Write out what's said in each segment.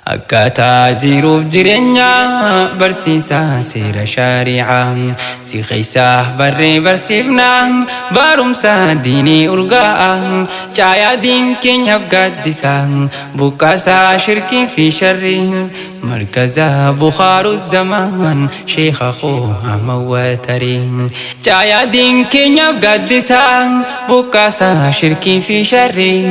Akkaataa jiruuf jireenyaa barsiisaa seera shari'aa si keessaa barree barsiifnaa barumsa diinii urgaa'a caayaa diin keenyaaf gaaddisaa buqqaasaa shirkii fi sharrii markaza bukaaru zamaan sheekha koo amawwatarii caayaa diin keenyaaf gaaddisaa buqqaasaa shirkii fi sharrii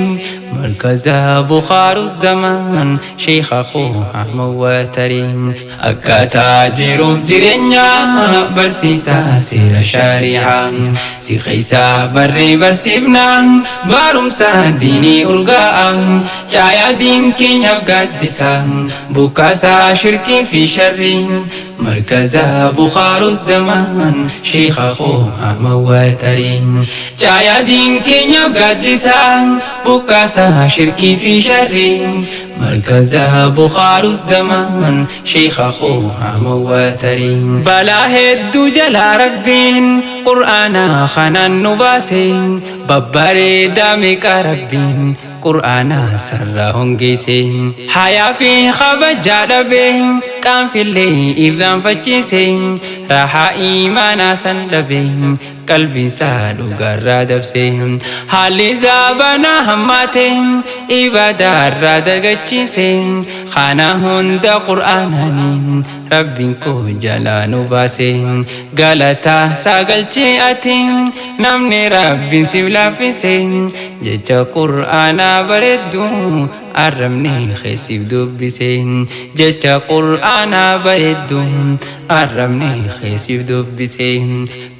markaza bukaaru zamaan sheekha koo amawwatarii akkaataa jiruuf jireenyaa barsiisaa seera shari'aa si keessaa barree barsiifnaa barumsa diinii urgaa'a caayaa diin keenyaaf gaaddisaa buqqaasaa shirkii fi sharrii markaza bukaaru zamaan sheekha koo amawwatarii caayaa diin keenyaaf gaaddisaa buqqaasaa shirkii fi sharrii markaza bukaaru zamaan sheekha koo amawwatarii balaa hedduu jalaa rabbiin qur'aana kanaan nu baase babbareedaa meeqa rabbiin qur'aana sarara hongeesse hayaa fi kabajaa dhabe qaanfillee irraanfachiise rahaa imaanaa san dhabe qalbiinsaa dhugarraa dabse haalli zaabanaa hammaate ibaadaarraa dagachiise kana hunda qur'aanaanii rabbiin koo jalaa nu baase galataa sagalchee ati namni rabbiin siif laaffise jecha qur'aanaa bareeddu arrabni keessiif dubbise jecha qur'aanaa bareeddu arrabni keessiif dubbise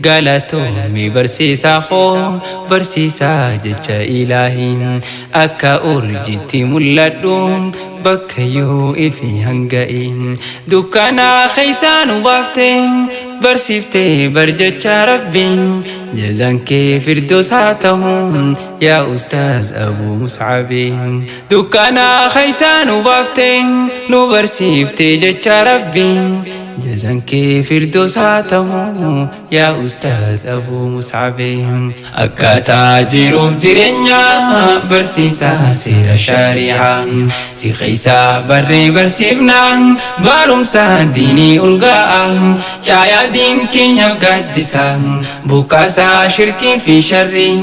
galatoomi barsiisaa koo barsiisaa jecha ilaahi akka urjiitti mul'adhu bakka yoo ifi hanga'i dukkanaa keessaa nu baafte barsiiftee barjecha rabbiin jazaan kee firdoos haa ta'u yaa ustaaz abuu muscabii dukkanaa keessaa nu baafte nu barsiiftee jecha rabbiin jazaan kee firdoos haa ta'u yaa ustaaz abuu muscabii akkaataa jiruuf jireenyaa barsiisaa seera shari'aa si keessaa barree barsiifnaa barumsa diinii urgaa'a caayaa diin keenyaaf gaaddisaa buqqaasaa shirkii fi sharrii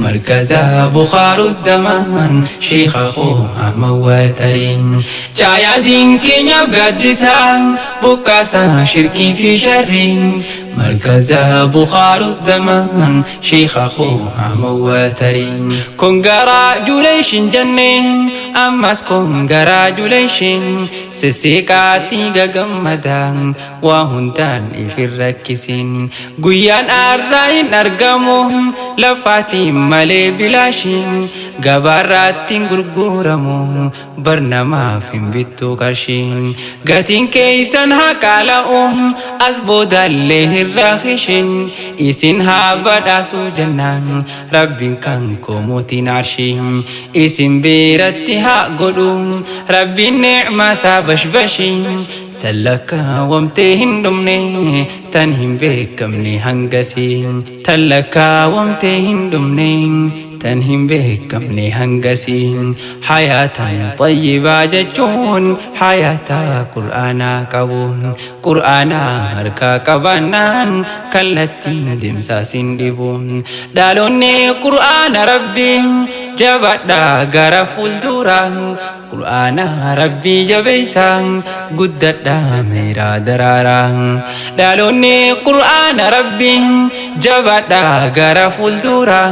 markaza bukaaru zamaan sheekha koo amawwatarii caayaa diin keenyaaf gaaddisaa buqqaasaa shirkii fi sharrii markaza bukaaru zamaan sheekha koo amawwatarii congratulation jenne ammas congratulation sisiqaatii gagammada waa hundaan ifin rakkisin guyyaan arraa hin argamu lafaatiin malee bilaashin gabaarraattiin gurguramu barnamaaf hin bittu qarshiin gatiin keeysan haa qaala'u as boodallee hin raakishin isin haa badhaasuu jennaan rabbiin kan koo mootiin arshii isin biratti haa godhu rabbiin nicmaa isaa bashbashii tallakkaawwamtee hin dhumne tan hin beekamne hangasii tallakkaawwamtee hin dhumne tan hin beekamne hangasii hayaatan xayyibaa jechuun hayaata qur'aanaa qabu qur'aanaa harkaa qabaannaan kallattiin deemsaas hin dhibu dhaloonni qur'aana rabbii jabaadhaa gara fuulduraa qur'aana rabbii jabeeysaa guddadhaa meeraa daraaraa dhaloonni qur'aana rabbii jabaadhaa gara fuulduraa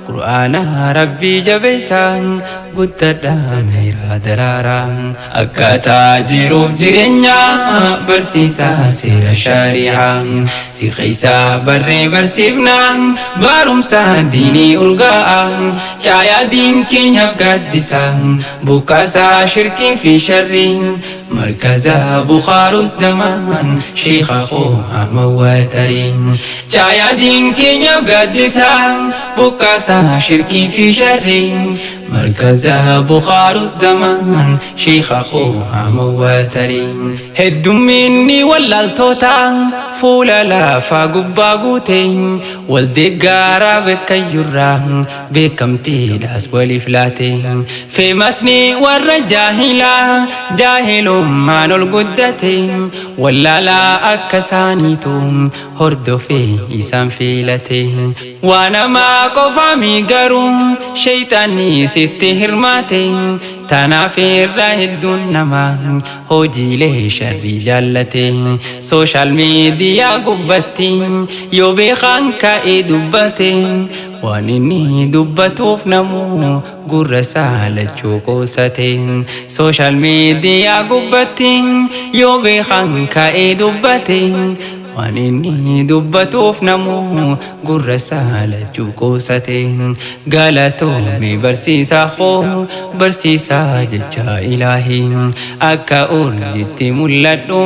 qur'aana rabbii jabeeysaa guddadhaa meeraa daraaraa akkaataa jiruuf jireenyaa barsiisaa seera shari'aa si keessaa barree barsiifnaa barumsa diinii urgaa'a caayaa diin keenyaaf gaaddisaa buqqaasaa shirkii fi sharrii markaza bukaaru zamaan sheekha koo amawwatarii caayaa diin keenyaaf gaaddisaa buqqaasaa shirkii fi sharrii. Markaza Bukhaaru Zamaan Sheekha koo Ahmad Watariin. Heddumminni wallaaltoota fuula lafaa gubbaa guute, wal deeggaaraa beekayyurraa beekamtiidhaas waliif laate. Feemasni warra jaahilaa jaahilummaan ol guddate, wallaalaa akka isaaniitu hordofee isaan filate. Waa namaa qofaami garuu sheeyxaanni sitti hirmaate. Tanaaf irra hedduun namaa hojiilee sharrii jaallate. Social media gubbatti yoo beekaan ka'ee dubbate, waan inni dubbatuuf namuu gurra isaa lachuu qoosate. Social media gubbatti yoo beekaan ka'ee dubbate, waan inni dubbatuuf namuu gurra isaa lachuu qoosate. Galatoome barsiisaa koo, barsiisaa jecha ilaahii, akka urjitti mul'adhu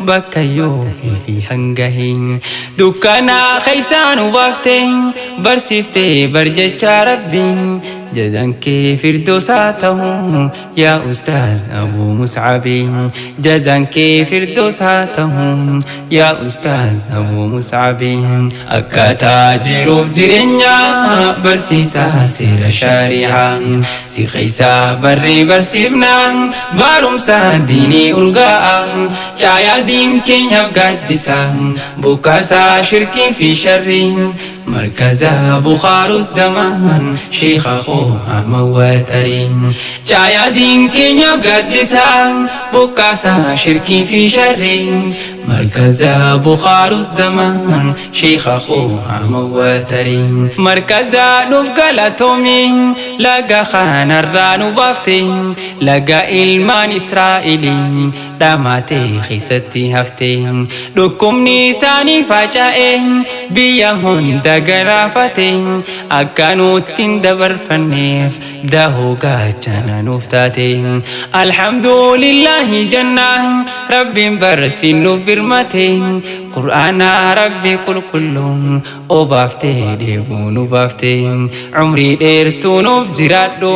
bakka yoo fi hangahii. Dukkanaa keessaa nu baafte, barsiiftee bar jecha rabbiin, jazaan kee firdoosaa ta'u yaa ustaaz Abu Mus'abi. Jazaan kee firdoosaa ta'u yaa ustaaz Abu Mus'abi. Akkaataa jiruuf jireenyaa barsiisaa seera shari'aa, si keessaa barree barsiifnaa barumsa diinii urgaa'a. Caayaa diin keenyaaf gaaddisaa, buqqaasaa shirkii fi sharrii. Markaza Bukhaaru Zamaan Sheekha koo Ahmad Watariin. Caayaa diin keenyaaf gaaddisaa, buqqaasaa shirkii fi sharrii. Markaza Bukhaaru Zamaan Sheekha koo Ahmad Watariin. Markaza nuuf galatoomi, laga kanarraa nu baafte, laga ilmaan Israa'elii dhamaatee keessatti hafte. Dhukkubni isaanii faca'e biyya hunda galaafate, akka nutti hin dabarfanneef dahoo gaachana nuuf taate. Alhamdulillahi jannaan rabbiin barsiin nuuf birmate. Qur'aana rabbi qulqulluun obaaftee dheebuu nu baafte. Umrii dheertuu nuuf jiraadhu,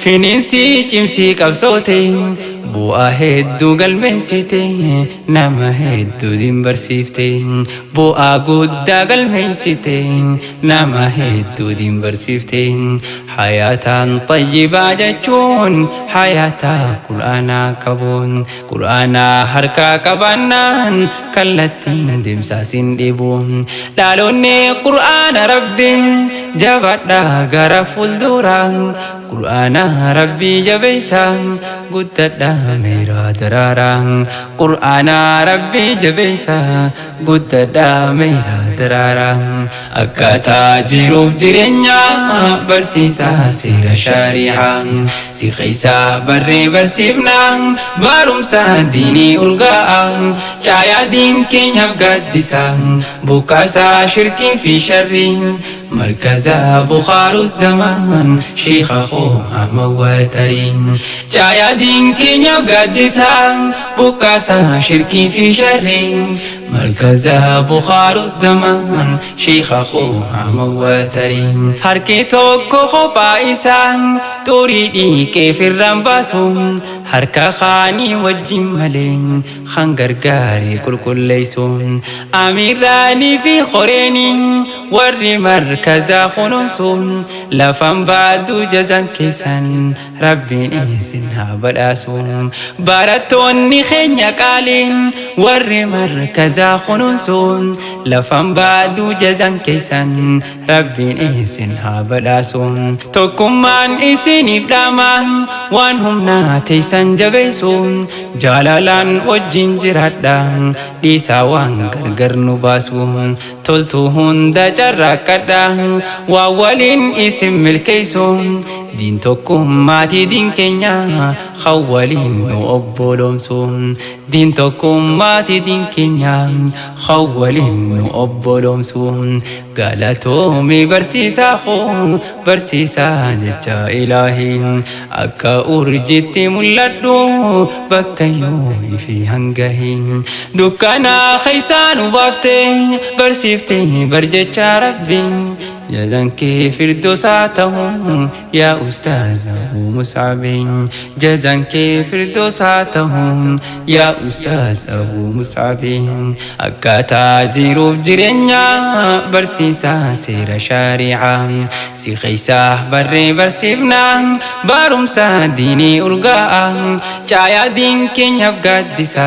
finiinsii cimsii qabsoote, bu'aa hedduu galmeessite, nama hedduu din barsiifte. Bu'aa guddaa galmeessite, nama hedduu din barsiifte. Hayaataan xayyibaa jechuun hayaataa qur'aanaa qabuun, qur'aanaa harkaa qabaannaan kallattiin deemsaasin dhibu. Dhaloonni qur'aana rabbi jabaadhaa gara fuulduraa, qur'aana rabbii jabeessaa guddadhaa meeraa daraaraa. Qur'aana rabbii jabeessaa guddadhaa meeraa daraaraa. Akkaataa jiruuf jireenyaa barsiisaa seera shari'aa, si keessaa barree barsiifnaa barumsa diinii urgaa'a. Caayaa diin keenyaaf gaaddisaa, buqqaasaa shirkii fi sharrii. Markaza Bukhaaru Zamaan Sheekha koo Ahmad Watariin. Caayaa diin keenyaaf gaaddisaa, buqqaasaa shirkii fi sharrii. Markaza Bukhaaru Zamaan Sheekha koo Ahmad Watariin. Harki tokko kophaa isaa xurii dhiqee firraan baasu, harka kaanii wajjin malee kan gargaare qulqulleessu. Amiiraanii fi horeenii warri markazaa kunuunsu, lafan baaduu jazaan keessan rabbiin isin haa badhaasu. Barattoonni keenya qaaliin warri markazaa kunuunsu, lafan baaduu jazaan keessan rabbiin isin haa badhaasu. Tokkummaan isiniif dhaama, waan humnaa teessan jabeessu, jaalalaan wajjin jiraadha, dhiisaa waan gargar nu baasu. Toltuu hunda carraaqqadha, waan waliin isin milkeessu. Diin tokkummaatii diin keenya kan waliin nu obboloomsu. Diin tokkummaatii diin keenya kan waliin nu obboloomsu. Galatoomii barsiisaa koo, barsiisaa jecha ilaahii, akka urjitti mul'adhu bakka yoo fi hangahii. Dukkanaa keessaa nu baafte, barsiifte bar jecha rabbiin. Jazaan kee firdoos haa ta'u yaa Ustaaz Abuu Mus'abi. Jazaan kee firdoos haa ta'u yaa Ustaaz Abuu Mus'abi. Akkaataa jiruuf jireenyaa barsiisaa seera shaari'aa. Si keessaa barree barsiifnaa barumsa diinii urgaa'a. Caayaa diin keenyaaf gaaddisa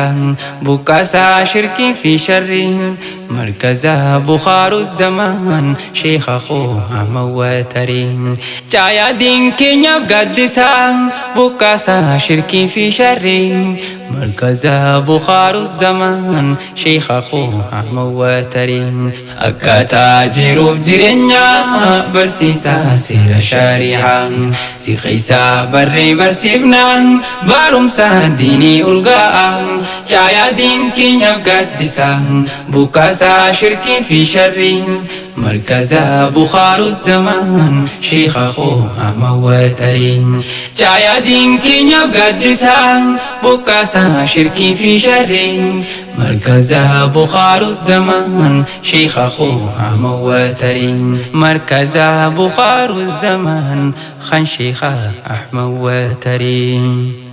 buqqaasaa shirkii fi sharrii. Markaza Bukhaaru Zamaan Sheekha koo Ahmad Watarii. Caayaa diin keenyaaf gaaddisa buqqaasaa shirkii fi sharrii. Markaza Bukhaaru Zamaan Sheekha koo Ahmad Watarii. Akkaataa jiruuf jireenyaa barsiisaa seera shaari'aa. Si keessaa barree barsiifnaa barumsa diinii urgaa'a. Caayaa diin keenyaaf gaaddisa buqqaasaa shirkii fi sharrii. Markaza Bukhaaru Zamaan Sheekha koo Ahmad Watarii. Caayaa diin keenyaaf gaaddisa buqqaasaa shirkii fi sharrii. Markaza Bukhaaru Zamaan Sheekha koo Ahmad Watarii. Markaza Bukhaaru Zamaan kan Sheekha Ahmad Watarii.